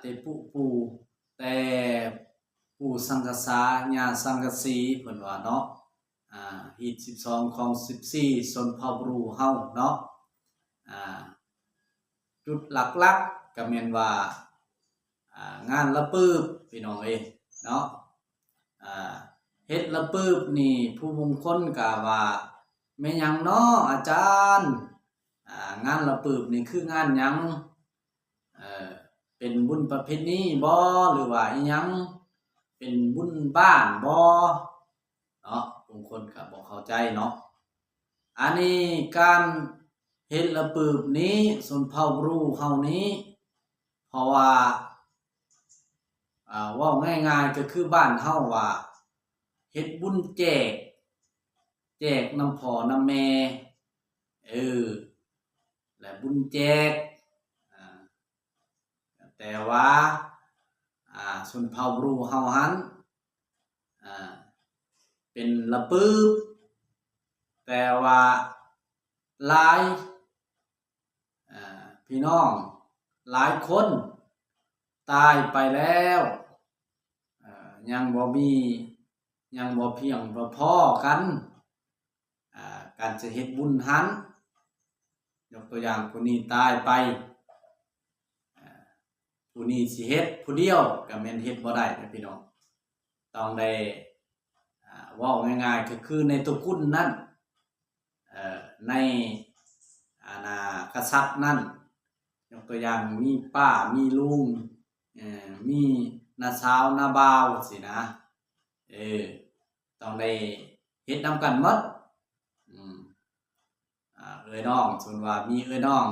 ໄດ້ປຸປູແຕ່ປູ່ສັງກະສາ ຍ່າສັງກະສີ ເພິ່ນວ່າເນາະ. ອ່າ ຮີດສິບສອງ ຄອງສິບສີ່ ຊົນເຜົ່າບຣູເຮົາເນາະ. ອ່າ ຈຸດຫຼັກໆ ກໍແມ່ນວ່າ ອ່າ ງານລະປຶບ ພີ່ນ້ອງເອີຍເນາະ. ອ່າ ເຮັດລະປຶບນີ້ ຜູ້ບາງຄົນກໍວ່າ ແມ່ນຫຍັງເນາະອາຈານ? ອ່າ ງານລະປຶບນີ້ຄືງານຫຍັງ? ເອີ ເປັນບຸນປະເພນີບໍ ຫຼືວ່າອີ່ຫຍັງ? ເປັນບຸນບ້ານບໍ? ເນາະ ບາງຄົນກໍບໍ່ເຂົ້າໃຈເນາະ. ອັນນີ້ການເຮັດລະປຶບນີ້ ຊົນເຜົ່າບຣູເຮົານີ້ ເພາະວ່າ ອ່າ ເວົ້າງ່າຍໆ ກໍຄືບ້ານເຮົາວ່າ ເຮັດບຸນແຈກ ແຈກນຳພໍ່ນຳແມ່ ເອີ ແລະ ບຸນແຈກ ອ່າ ແຕ່ວ່າ ອ່າ ຊົນເຜົ່າບຣູເຮົາຫັ້ນ ອ່າ ເປັນລະປຶບ ແຕ່ວ່າຫຼາຍ ອ່າ ພີ່ນ້ອງຫຼາຍຄົນຕາຍໄປແລ້ວ ເອີ ຍັງບໍ່ມີ ຍັງບໍ່ພຽງບໍ່ພໍກັນ ອ່າ ການຈະເຮັດບຸນຫັ້ນ. ຍົກຕົວຢ່າງ ຜູ້ນີ້ຕາຍໄປ ອ່າ ຜູ້ນີ້ຊິເຮັດຜູ້ດຽວກໍແມ່ນເຮັດບໍ່ໄດ້ເດ້ພີ່ນ້ອງ. ຕ້ອງໄດ້ ອ່າ ເວົ້າງ່າຍໆ ກໍຄືໃນຕົວກຸນນັ້ນ ເອີ ໃນ ອັນນ່າ ກະສັດນັ້ນ ຍົກຕົວຢ່າງ ມີປ້າ ມີລຸງ ເອີ ມີນ້າສາວ ນ້າບ່າວ ຊີ້ນະ ເອີ ຕ້ອງໄດ້ເຮັດນຳກັນໝົດ. ອືມ ອ່າ ເອື້ອຍນ້ອງ ສົມມຸດວ່າມີເອື້ອຍນ້ອງ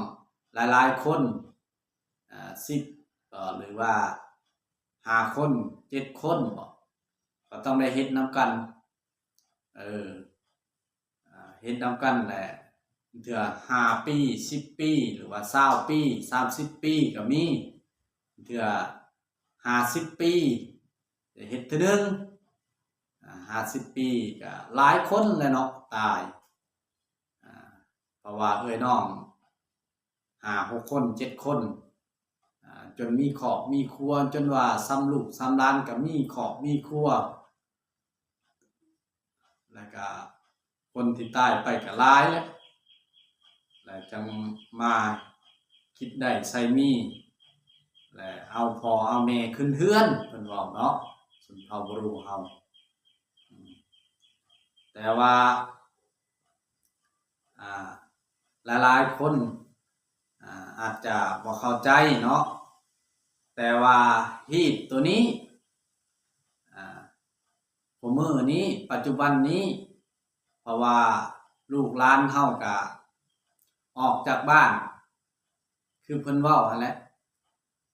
ຫຼາຍໆຄົນ ອ່າ ສິບ ກໍ ຫຼືວ່າຫ້າຄົນ ເຈັດຄົນບໍ ກໍຕ້ອງໄດ້ເຮັດນຳກັນ ເອີ ອ່າ ເຮັດນຳກັນແຫຼະ ເທື່ອຫ້າປີ ສິບປີ ຫຼືວ່າຊາວປີ ສາມສິບປີກໍມີ ເທື່ອຫ້າສິບປີ ໄດ້ເຮັດເທື່ອໜຶ່ງ ອ່າ ຫ້າສິບປີກໍຫຼາຍຄົນແຫຼະເນາະຕາຍ ອ່າ ເພາະວ່າເອື້ອຍນ້ອງຫ້າຫົກຄົນ ເຈັດຄົນ ອ່າ ຈົນມີຄອບມີຄົວ ຈົນວ່າສ່ຳລູກສ່ຳຫຼານກໍມີຄອບມີຄົວ ແລ້ວກະຄົນທີ່ຕາຍໄປກະຫຼາຍແຫຼະ ແລ້ວຈັ່ງມາຄິດໄດ້ໃຊ້ມີ ແລະ ເອົາພໍ່ເອົາແມ່ຂຶ້ນເຮືອນ ເພິ່ນເວົ້າເນາະ ຊົນເຜົ່າບຣູເຮົາ. ແຕ່ວ່າ ອ່າ ຫຼາຍໆຄົນ ອ່າ ອາດຈະບໍ່ເຂົ້າໃຈເນາະ ແຕ່ວ່າຮີດໂຕນີ້ ອ່າ ຄູ່ມື້ນີ້ ປັດຈຸບັນນີ້ ເພາະວ່າລູກຫຼານເຮົາກະອອກຈາກບ້ານ ຄືເພິ່ນເວົ້າຫັ້ນແຫຼະ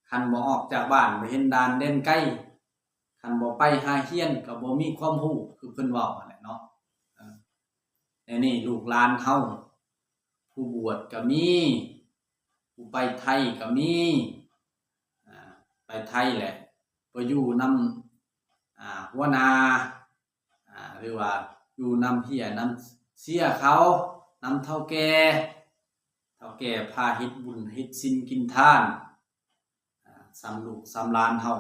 ຄັນບໍ່ອອກຈາກບ້ານ ບໍ່ເຫັນດ່ານແດນໄກ ຄັນບໍ່ໄປຫາຮຽນ ກໍບໍ່ມີຄວາມຮູ້ ຄືເພິ່ນເວົ້າຫັ້ນແຫຼະເນາະ. ເອີ ໃນນີ້ລູກຫຼານເຮົາ ຜູ້ບວດກໍມີ ຜູ້ໄປໄທກໍມີ ອ່າ ໄປໄທແຫຼະ ໄປຢູ່ນຳ ອ່າ ຫົວໜ້າ ອ່າ ຫຼືວ່າຢູ່ນຳເຮຍນຳເຊຍເຂົາ ນຳເຖົ້າແກ່ ເຖົ້າແກ່ພາເຮັດບຸນເຮັດສິນກິນທານ ອ່າ ສ່ຳລູກສ່ຳຫຼານເຮົາ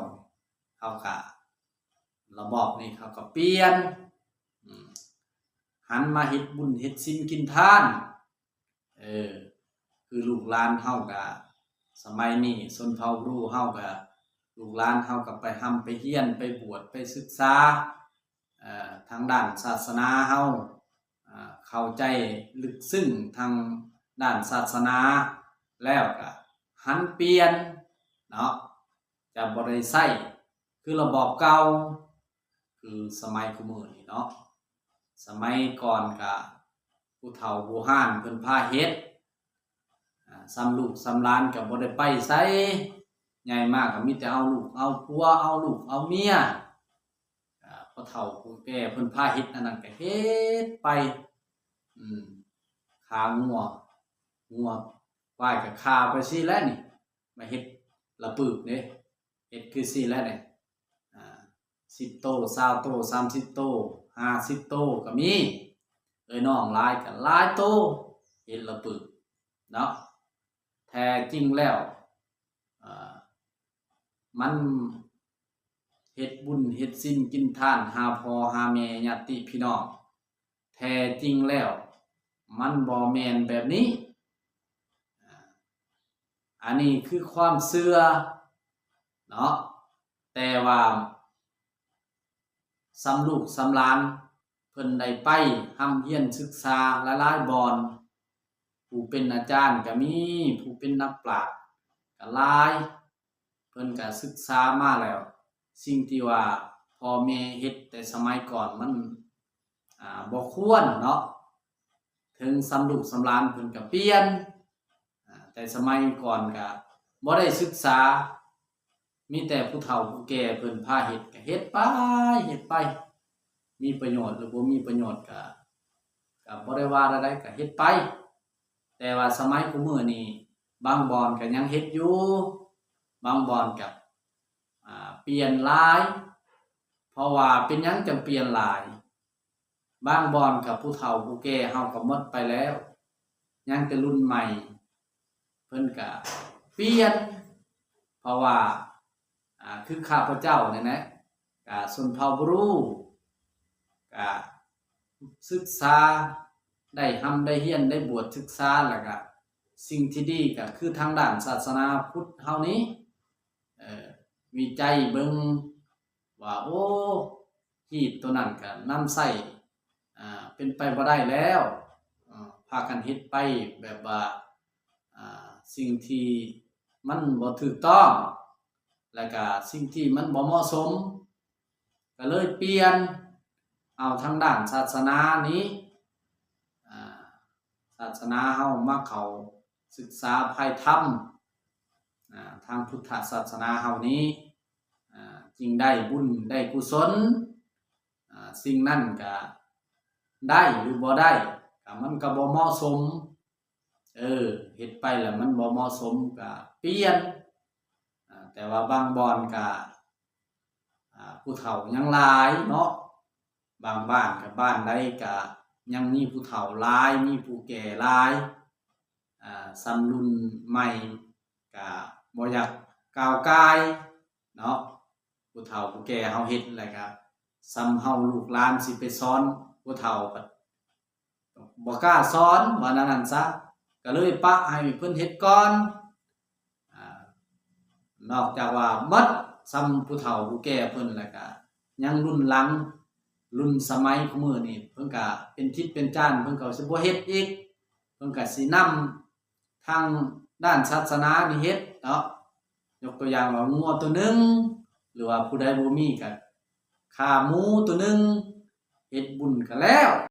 ເຂົາກະ ລະບອບນີ້ເຂົາກະປ່ຽນ ອືມ ຫັນມາເຮັດບຸນເຮັດສິນກິນທານ ເອີ ຄືລູກຫຼານເຮົາກະ ສະໄໝນີ້ຊົນເຜົ່າບຣູເຮົາກະ ລູກຫຼານເຮົາກະໄປຮ່ຳໄປຮຽນ ໄປບວດ ໄປສຶກສາ ເອີ ທາງດ້ານສາສະໜາເຮົາ ເອີ ເຂົ້າໃຈເລິກເຊິ່ງທາງດ້ານສາສະໜາ ແລ້ວກະຫັນປ່ຽນເນາະ ຈະບໍ່ໄດ້ໃຊ້ຄືລະບອບເກົ່າ ຄືສະໄໝຄູ່ມື້ນີ້ເນາະ. ສະໄໝກ່ອນກະຜູ້ເຖົ້າຜູ້ຮ້ານເພິ່ນພາເຮັດ ອາ ສ່ຳລູກສ່ຳຫຼານກໍບໍ່ໄດ້ໄປໃສ ໃຫຍ່ມາກໍມີແຕ່ເອົາລູກເອົາຜົວ ເອົາລູກເອົາເມຍ ອາ ຜູ້ເຖົ້າຜູ້ແກ່ເພິ່ນພາເຮັດອັນນັ້ນກໍເຮັດໄປ ອືມ ຂ້າງົວ ງົວຄວາຍກໍຂ້າໄປຊີ້ແຫຼະນີ້ ມາເຮັດລະປຶບເດ້ ເຮັດຄືຊີ້ແຫຼະນີ້ ອາ ສິບໂຕ ຊາວໂຕ ສາມສິບໂຕ ຫ້າສິບໂຕກໍມີ ເອີຍນ້ອງຫຼາຍກໍຫຼາຍໂຕ ເຮັດລະປຶບເນາະ. ແທ້ຈິງແລ້ວ ເອີ ມັນເຮັດບຸນເຮັດສິນກິນທານຫາພໍ່ຫາແມ່ຍາດຕິພີ່ນ້ອງ. ແທ້ຈິງແລ້ວມັນບໍ່ແມ່ນແບບນີ້. ອັນນີ້ຄືຄວາມເຊື່ອເນາະ, ແຕ່ວ່າ ສ່ຳລູກສ່ຳຫຼານ ເພິ່ນໄດ້ໄປຮ່ຳຮຽນສຶກສາຫຼາຍໆບ່ອນ, ຜູ້ເປັນອາຈານກໍມີ, ຜູ້ເປັນນັກປາດກໍຫຼາຍ, ເພິ່ນກໍສຶກສາມາແລ້ວ. ສິ່ງທີ່ວ່າພໍ່ແມ່ເຮັດແຕ່ສະໄໝກ່ອນມັນ ອ່າ ບໍ່ຄວນເນາະ, ເຖິງສ່ຳລູກສ່ຳຫຼານເພິ່ນກໍປ່ຽນ. ອາ ແຕ່ສະໄໝກ່ອນກະບໍ່ໄດ້ສຶກສາ, ມີແຕ່ຜູ້ເຖົ້າຜູ້ແກ່ເພິ່ນພາເຮັດ ກະເຮັດໄປ ເຮັດໄປ, ມີປະໂຫຍດຫຼືບໍ່ມີປະໂຫຍດກະ ກະບໍ່ໄດ້ວ່າແນວໃດ ກະເຮັດໄປ. ແຕ່ວ່າສະໄໝຄູ່ມື້ນີ້ ບາງບ່ອນກະຍັງເຮັດຢູ່, ບາງບ່ອນກະ ອາ ປ່ຽນຫຼາຍ. ເພາະວ່າເປັນຫຍັງຈັ່ງປ່ຽນຫຼາຍ? ບາງບ່ອນກໍຜູ້ເຖົ້າຜູ້ແກ່ເຮົາກໍໝົດໄປແລ້ວ, ຍັງແຕ່ລຸ້ນໃໝ່ ເພິ່ນກໍປ່ຽນ. ເພາະວ່າ ອາ ຄືຂ້າພະເຈົ້ານີ້ແຫຼະ ກໍຊົນເຜົ່າບຣູ ກໍສຶກສາ ໄດ້ຮ່ຳໄດ້ຮຽນ ໄດ້ບວດສຶກສາ, ແລ້ວກໍສິ່ງທີ່ດີກໍຄືທາງດ້ານສາສະໜາພຸດເຮົານີ້ ເອີ ວິໄຈເບິ່ງ ວ່າ ໂອ້ ຮີດໂຕນັ້ນກະນຳໃຊ້ ອ່າ ເປັນໄປບໍ່ໄດ້ແລ້ວ, ອ່າ ພາກັນເຮັດໄປແບບວ່າ ອ່າ ສິ່ງທີ່ມັນບໍ່ຖືກຕ້ອງ ແລະກະສິ່ງທີ່ມັນບໍ່ເໝາະສົມ, ກະເລີຍປ່ຽນເອົາທາງດ້ານສາສະໜານີ້ ອ່າ ສາສະໜາເຮົາມາເຂົ້າສຶກສາພາຍທຳ ອ່າ ທາງພຸດທະສາສະໜາເຮົານີ້ ອ່າ ຈຶ່ງໄດ້ບຸນໄດ້ກຸສົນ. ອ່າ ສິ່ງນັ້ນກະໄດ້ຫຼືບໍ່ໄດ້ ກະມັນກະບໍ່ເໝາະສົມ. ເອີ ເຮັດໄປແລ້ວມັນບໍ່ເໝາະສົມກະປ່ຽນ. ອ່າ ແຕ່ວ່າບາງບ່ອນກະ ອ່າ ຜູ້ເຖົ້າຍັງຫຼາຍເນາະ, ບາງບ້ານກະ ບ້ານໃດກະຍັງມີຜູ້ເຖົ້າຫຼາຍ ມີຜູ້ແກ່ຫຼາຍ. ອ່າ ສ່ຳລຸ້ນໃໝ່ກະບໍ່ຢາກກ້າວກ່າຍເນາະ, ຜູ້ເຖົ້າຜູ້ແກ່ເຮົາເຮັດ ແລ້ວກະສ່ຳເຮົາລູກຫຼານຊິໄປສອນຜູ້ເຖົ້າ ບໍ່ກ້າສອນ ວ່າແນວນັ້ນຊະ, ກະເລີຍປະໃຫ້ເພິ່ນເຮັດກ່ອນ. ອ່າ ນອກຈາກວ່າໝົດສ່ຳຜູ້ເຖົ້າຜູ້ແກ່ເພິ່ນ ແລ້ວກະຍັງລຸ້ນຫຼັງ ລຸ້ນສະໄໝຄູ່ມື້ນີ້ ເພິ່ນກະເປັນທິດເປັນຈານ ເພິ່ນກໍຊິບໍ່ເຮັດອີກ, ເພິ່ນກະຊິນຳທາງດ້ານສາສະໜານີ້ເຮັດເນາະ. ຍົກຕົວຢ່າງວ່າງົວໂຕໜຶ່ງ ຫຼືວ່າຜູ້ໃດບໍ່ມີກະຂ້າໝູໂຕໜຶ່ງ ເຮັດບຸນກະແລ້ວ